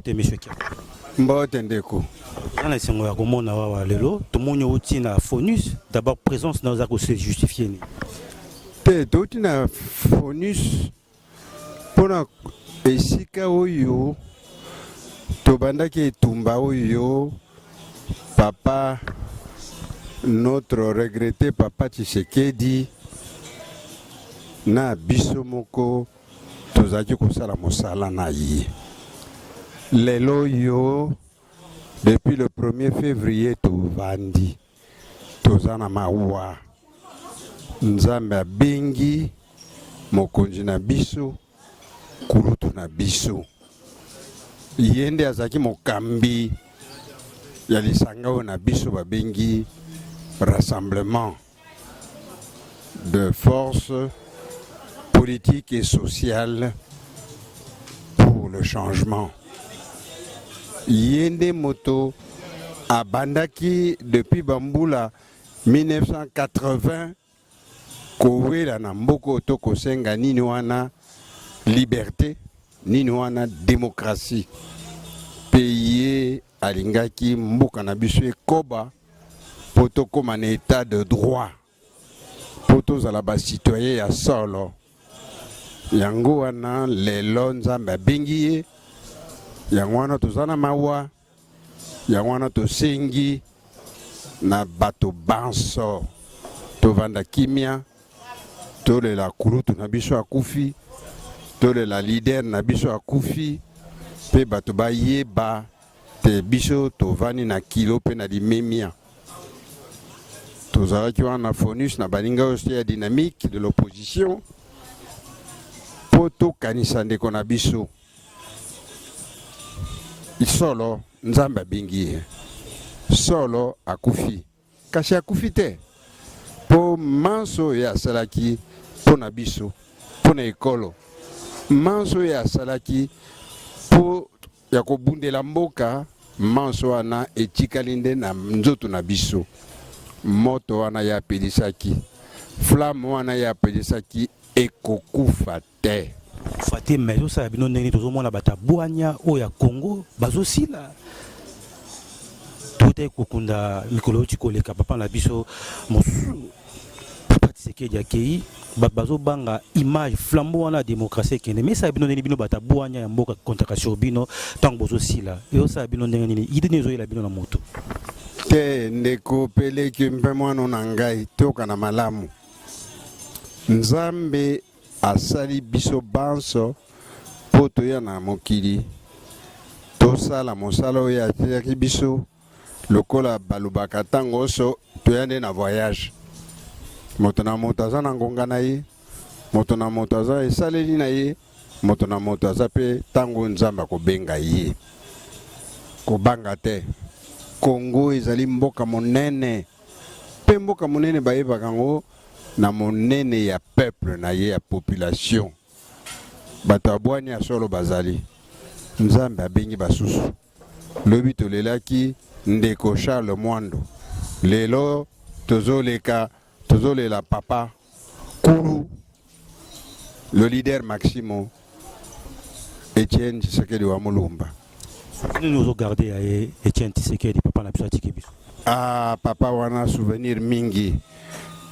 Mbote, monsieur Kia. Mbote, ndeko. Eza na esengo ya komona wawa lelo. Tomoni outi na Fonus. D'abord, présence na oza kose justifier nini? Te, touti na Fonus mpona esika oyo tobandaki etumba oyo papa, notre regretté papa Tshisekedi na biso moko tozalaki kosala mosala na ye. Lelo oyo, depuis le 1er février, tovandi, toza na mawa. Nzambe abengi mokonzi na biso, kulutu na biso. Ye nde azalaki mokambi ya lisanga oyo na biso babengi Rassemblement de forces politiques et sociales pour le changement. Ye nde moto abandaki depuis bambula 1980 kowela na mboka oyo to kosenga nini wana liberté, nini wana démocratie. Mpe ye alingaki mboka na biso ekoba mpo tokóma na état de droit, mpo tozala bacitoyen ya solo. Yango wana lelo Nzambe abengi ye. Yango wana toza na mawa. Yango wana tosengi na bato banso tovanda kimia, tolela kulutu na biso akufi, tolela leader na biso akufi, mpe bato bayeba te biso tovandi na kilo mpe na limemia. Tozalaki wana na Fonus na baninga oyo ya dynamique de l'opposition mpo tokanisa ndeko na biso. Solo Nzambe abengi ye, solo akufi, kasi akufi te, mpo manso oyo asalaki mpo na biso, mpo na ekolo, manso oyo asalaki mpo ya kobundela mboka, manso wana etikali nde na nzoto na biso. Moto wana ye apelisaki, flamme wana ye apelisaki, ekokufa te. Kufa te. Mais ezosala bino ndenge tozomona bato ya bwanya oyo ya Congo bazosila? Tote kokunda mikolo euti koleka papa na biso mosusu, papa Tshisekedi akei, bato bazobanga image flambeau wana ya démocratie ekende. Mais esala bino ndenge bino bato ya bwanya ya mboka kontaka sur bino ntango bozosila? Ezosala bino ndenge nini? Idée nini ezoyela bino na moto? Te, ndeko Peleki mpe mwana na ngai, toyoka na malamu. Nzambe asali biso banso mpo toya na mokili tosala mosala oyo atiaki biso. Lokola balobaka ntango nyonso, toya nde na voyage. Moto na moto aza na ngonga na ye, moto na moto aza esaleli na ye, moto na moto aza mpe ntango Nzambe akobenga ye. Kobanga te, Kongo ezali mboka monene, mpe mboka monene bayebaka yango na monene ya peuple na ye, ya population. Bato ya bwani ya solo bazali. Nzambe abengi basusu. Lobi tolelaki ndeko Charles Mwando, lelo tozoleka, tozolela papa kulu, le leader Maximo Etienne Tshisekedi wa Mulumba. Nini ozogarde ya ye Etienne Tshisekedi, papa na biso atiki biso? Ah, papa wana, souvenir mingi.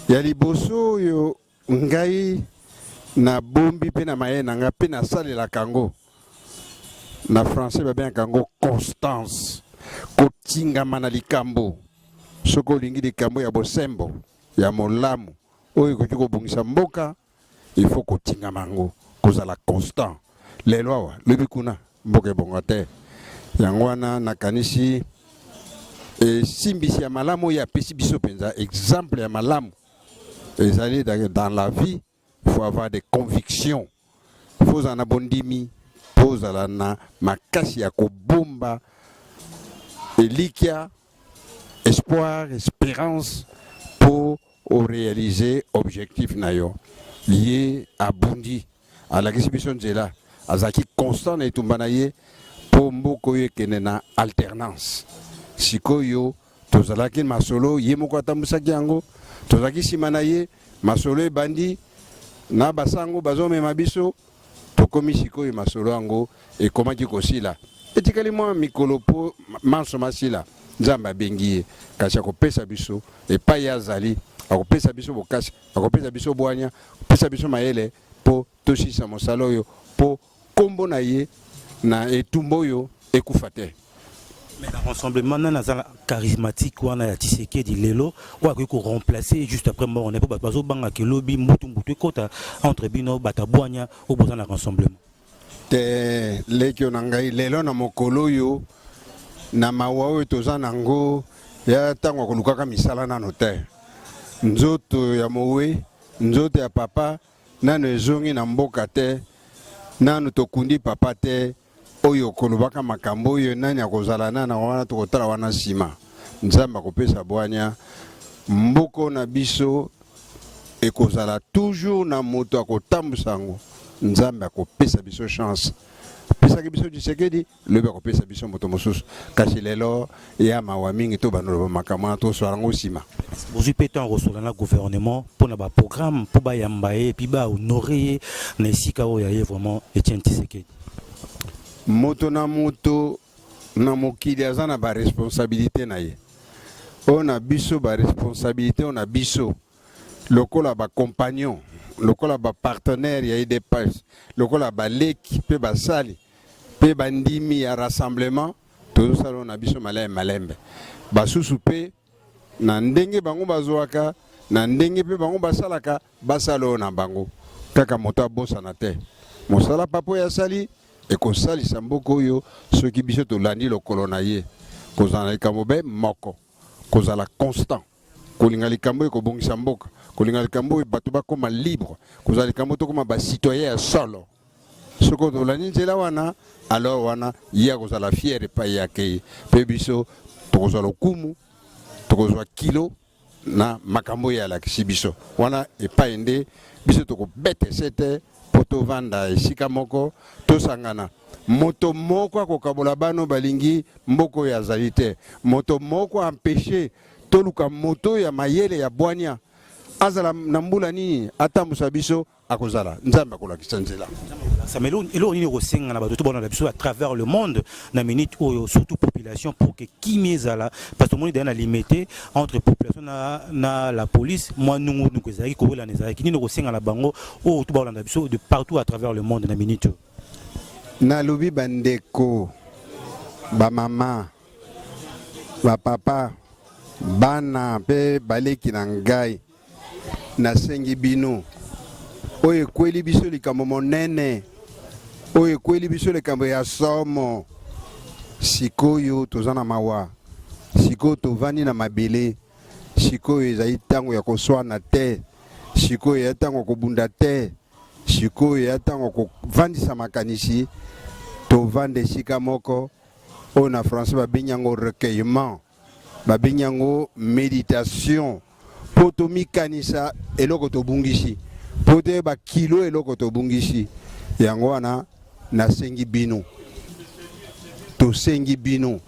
Ya liboso oyo ngai nabombi mpe na mayele na ngai mpe nasalelaka yango, na français babengaka yango constance, kotingama na likambo. Soki olingi likambo ya bosembo, ya molamu, oyo ekoki kobongisa mboka, il faut kotingama yango, kozala constant. Lelo awa, lobi kuna, mboka ebonga te. Yango wana nakanisi esimbisi ya malamu oyo apesi biso mpenza exemple ya malamu ezali: dans la vie, il faut avoir des convictions, il faut ozala na bondimi mpo ozala na makasi ya kobomba elikya, espoir, espérance, mpo oréaliser objectif na yo. Ye abundi, alakisi biso nzela, azalaki constant na etumba na ye mpo mboka oyo ekende na alternance. Sikoyo tozalaki masolo, ye moko atambwisaki yango, tozalaki nsima na ye. Masolo ebandi na basango bazomema biso, tokomi sikoyo masolo yango ekomaki kosila. Etikali mwa mikolo mpo manso masila, Nzambe abengi ye, kasi akopesa biso epai ye azali, akopesa biso bokasi, akopesa biso bwanya, akopesa biso mayele mpo tosilisa mosala oyo, mpo nkombo na ye na etumba oyo ekufa te. Mais na rassemblement nani aza charismatique wana ya Tshisekedi lelo oyo akoki ko remplacer juste après mort na ye mpo bato bazobanga ke lobi mbutu mbutu ekota entre bino bato ya bwanya oyo boza na rassemblement? Te leki oyo na ngai lelo na mokolo oyo na mawa oyo toza nango ya ntango akolukaka misala nano te. Nzoto ya mowe, nzoto ya papa nano ezongi na mboka te, nano tokundi papa te. Oyo kolobaka makambo oyo nani akozala nana wana tokotala wana nsima. Nzambe akopesa bwanya mboko na biso ekozala toujours na moto akotambusa yango. Nzambe akopesa biso chance. Apesaki biso Tshisekedi, lobi akopesa biso moto mosusu. Kasi lelo ya mawa mingi to bandoloba makambo wana toswala yango nsima. Bozwi mpe ntango kosola na gouvernement mpo na baprogramme mpo bayamba ye epuis bahonore ye na esika oyo ya ye vraiment Etienne Tshisekedi. Moto na moto na mokili aza na baresponsabilité na ye. Oyo na biso baresponsabilité oyo na biso lokola ba compagnon, lokola ba partenaire ya UDPS, lokola baleki mpe basali mpe bandimi ya rassemblement, tozosala oyo na biso malembe malembe. Basusu mpe na ndenge bango bazwaka, na ndenge mpe bango basalaka, basala oyo na bango. Kaka moto abosana te mosala papa oyo asali ekosalisa mboka oyo soki biso tolandi lokolo na ye. Kozala na likambo be moko, kozala constant, kolinga likambo oyo ekobongisa mboka, kolinga likambo oyo bato bakoma libre, kozala likambo tokoma ba citoyen ya solo. Soki tolandi nzela wana, alors wana ye akozala fier epai ye akei, mpe biso tokozwa lokumu, tokozwa kilo na makambo oyo alakisi biso wana. Epai nde biso tokobeta sete mpo tovanda esika moko, tosangana. Moto moko akokabola bano balingi mboka oyo azali te, moto moko ampeshe toluka moto ya mayele ya bwania azala na mbula nini atambusa biso, akozala Nzambe akolakisa nzela. Samuel, eloko nini okosenga na bato to bana na biso à travers le monde na minute oyo, surtout population, pour que kimia ezala? Parce que omoni deja na limete entre population na la police, mwa nungu nungu ezalaki, kowelana ezalaki. Nini okosenga na bango oyo to baolanda biso de partout à travers le monde na minute oyo? Nalobi bandeko, bamama, bapapa, bana mpe baleki na ngai, nasengi bino, oyo ekweli biso likambo monene, oyo ekweli biso likambo ya somo. Sikoyo toza na mawa, sikoyo tovandi na mabele, sikoyo ezali ntango ya koswana te, sikoyo ya ntango ya kobunda te, sikoyo ya ntango ya kovandisa makanisi, tovanda esika moko, oyo na français babengi yango recueillement, babengi yango meditation, mpo tomikanisa eloko tobungisi, mpo toyeba kilo eloko tobungisi. Yango wana nasengi bino, tosengi bino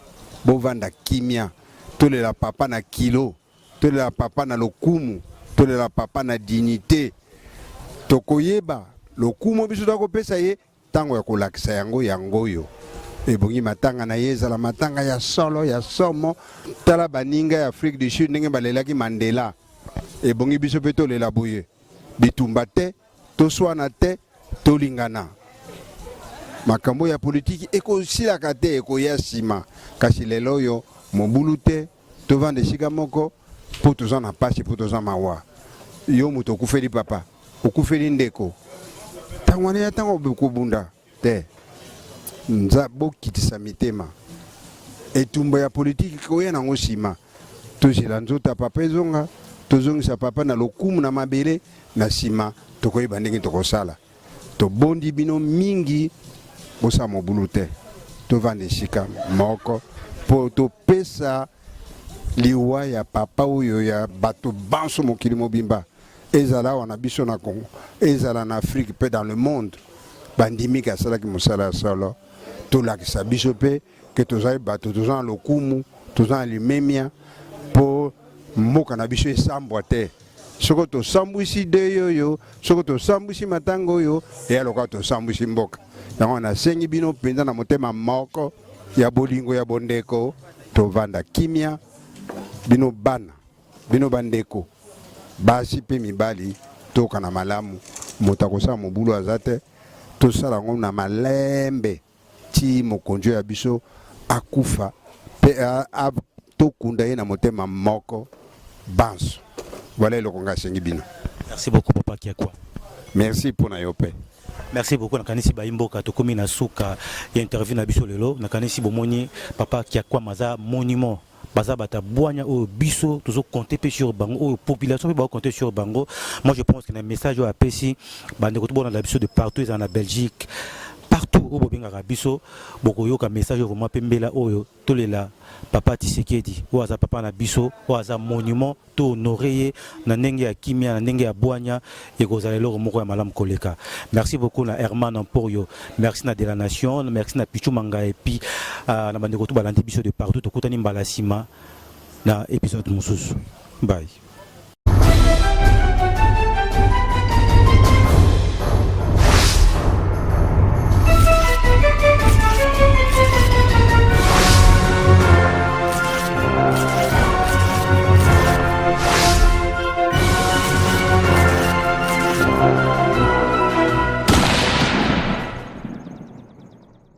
bovanda kimia, tolela papa na kilo, tolela papa na lokumu, tolela papa na dignité. Tokoyeba lokumu biso tokopesa ye ntango ya kolakisa yango. Yango oyo ebongi matanga na ye ezala matanga ya solo ya somo. Tala baninga ya Afrique du Sud ndenge balelaki Mandela, ebongi biso mpe tolela boye. Bitumba te, toswana te, tolingana. Makambo ya politiki ekosilaka te, ekoya nsima. Kasi lelo oyo mobulu te, tovanda esika moko mpo toza na pasi, mpo toza mawa. Yo moto okufeli papa, okufeli ndeko, ntango wana ya ntango kobunda te. Nza bokitisa mitema, etumba ya politiki koya nango nsima. Tozela nzoto ya papa ezonga, tozongisa papa na lokumu na mabele, na nsima tokoyeba ndenge tokosala. Tobondi bino mingi, bosala mobulu te, tovanda esika moko mpo topesa liwa ya papa oyo ya bato banso mokili mobimba, ezala awa na biso na Congo, ezala na Afrique mpe dans le monde, bandimiki asalaki mosala ya solo. Tolakisa biso mpe ke tozali bato, toza na lokumu, toza na limemia, mpo mboka na biso esambwa te. Soko tosambwisi deuil oyo, soko tosambwisi matanga oyo, eya lokola tosambwisi mboka. Yango nasengi bino mpenza na motema moko, ya bolingo ya bondeko, tovanda kimia, bino bana, bino bandeko, basi mpe mibali, tokana malamu, moto akosala mobulu aza te, tosala yango na malembe ti mokonzi oyo ya biso akufa mpe tokunda ye na motema moko banso. Voilà eloko ngai asengi bino. Merci beaucoup papa Kiakwa. Merci mpo na yo mpe. Merci beaucoup. Nakanisi bayi mboka, tokomi na suka ya interview na biso lelo. Nakanisi bomoni papa Kiakwama aza monument, baza bato ya bwanya oyo biso tozo compter mpe sur bango, oyo population mpe bakocompter sur bango. Moi, je pense que na message oyo apesi bandeko, tobonala biso de partout, ezala na Belgique, partout oyo bobengaka biso, bokoyoka message oyo vraiment mpe mbela oyo tolela papa Tshisekedi oyo aza papa na biso, oyo aza monument. To honorer ye na ndenge ya kimia, na ndenge ya bwanya, ekozala eloko moko ya malamu koleka. Merci beaucoup na Herman Emporio, merci na De la Nation, merci na Pichou Manga et puis na bandeko to balandi biso de partout. Tokutani mbala nsima na épisode mosusu. Bye.